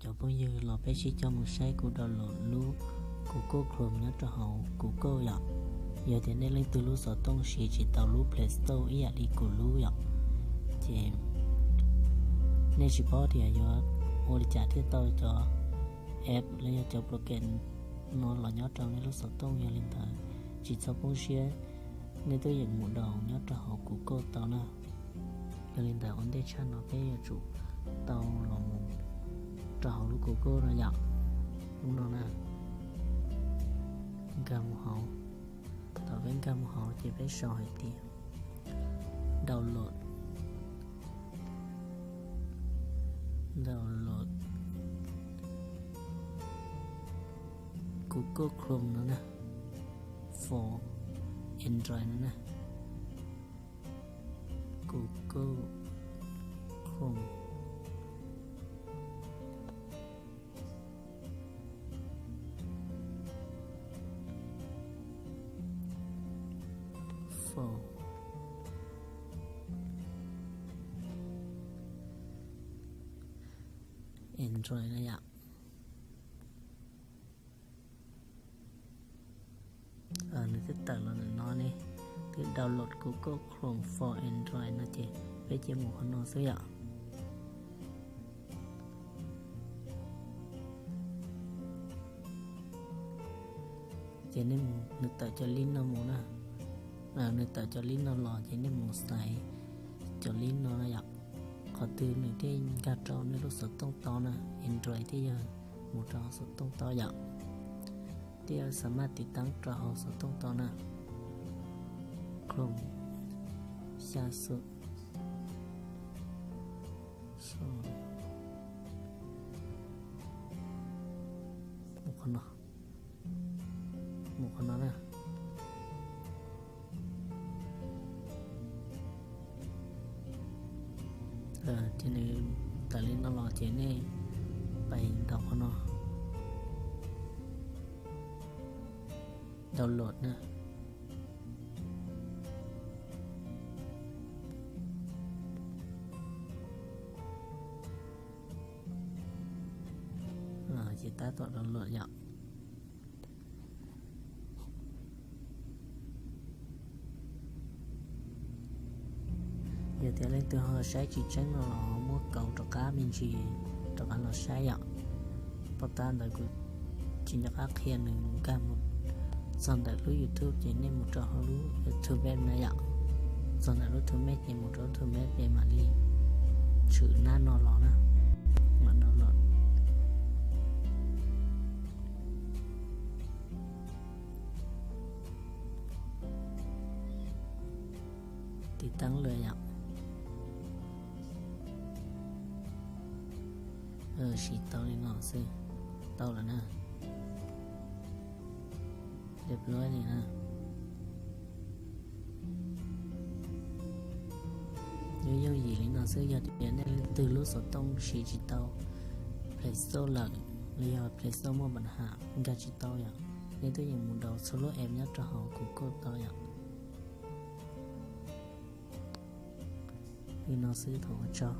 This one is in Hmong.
Cov phooj ywg, los peb sib coj mus saib kuv download lub Google Chrome nyob rau hauv Google yom. Yog tias nej leej twg lub xov tooj siv tsis tau lub Play Store ib yam li kuv lub yom, ces nej tsis paub tias yuav ua li cas thiaj tau cov app los yog cov program no los nyob rau nej lub xov tooj. Yog li ntawd, tsis txhob poob siab, nej twb yeej mus download nyob rau hauv Google tau na. Yog li ntawd, ua ntej tshaj no peb yuav tsum tau los mus rau hauv lub Google no yom. Lub no na, nkag mus hauv. Thaum peb nkag mus hauv ces peb sau hais tias download, download Google Chrome no na, for Android no na. Google Chrome for Android na yom. Nws twb tawm los ntawm no ne, twb download Google Chrome for Android no ces peb cia mus qhov no xwb yom. Ces nej mus, nws tawm cov link no mus na, nws tawm cov link no los ces nej mus xaiv cov link no yom. Qhov twg nws thiaj nkag rau nej lub xov tooj tau na, Android thiaj yog mus rau xov tooj tau yom. Thiaj xa maj tiv taab rau hauv xov tooj tau na. Chrome xya xu. Mus qhov no, mus qhov no na. Ces nws tawm li no los ces nej pais ntaus qhov no, download na. Ces tab tom download yom. Yog tias leej twg ho saib tsis tseeb no los muab kauv rov qab me ntsis rov qab los saib yom. Pov tab ntawd kuv tsis nco qab qhia nws nkag mus txog ntawm lub YouTube ces nej mus rau hauv lub YouTube na yom. Txog ntawm lub YouTube ces mus rau lub YouTube ces mam li tshwm nab no los na, mam download. Tiv taab lawm yom. Siv tau li no xwb, tau lawm na. Deploy li na. Yooj yooj yim li no xwb, yog tias nej leej twg lub xov tooj siv tsis tau Play Store lawm, los yog Play Store muaj pab ham nkag tsis tau yom, nej twb yeej mus download txhua lub app nyob rau hauv Google tau yom. Li no xwb, thov ua tsaug.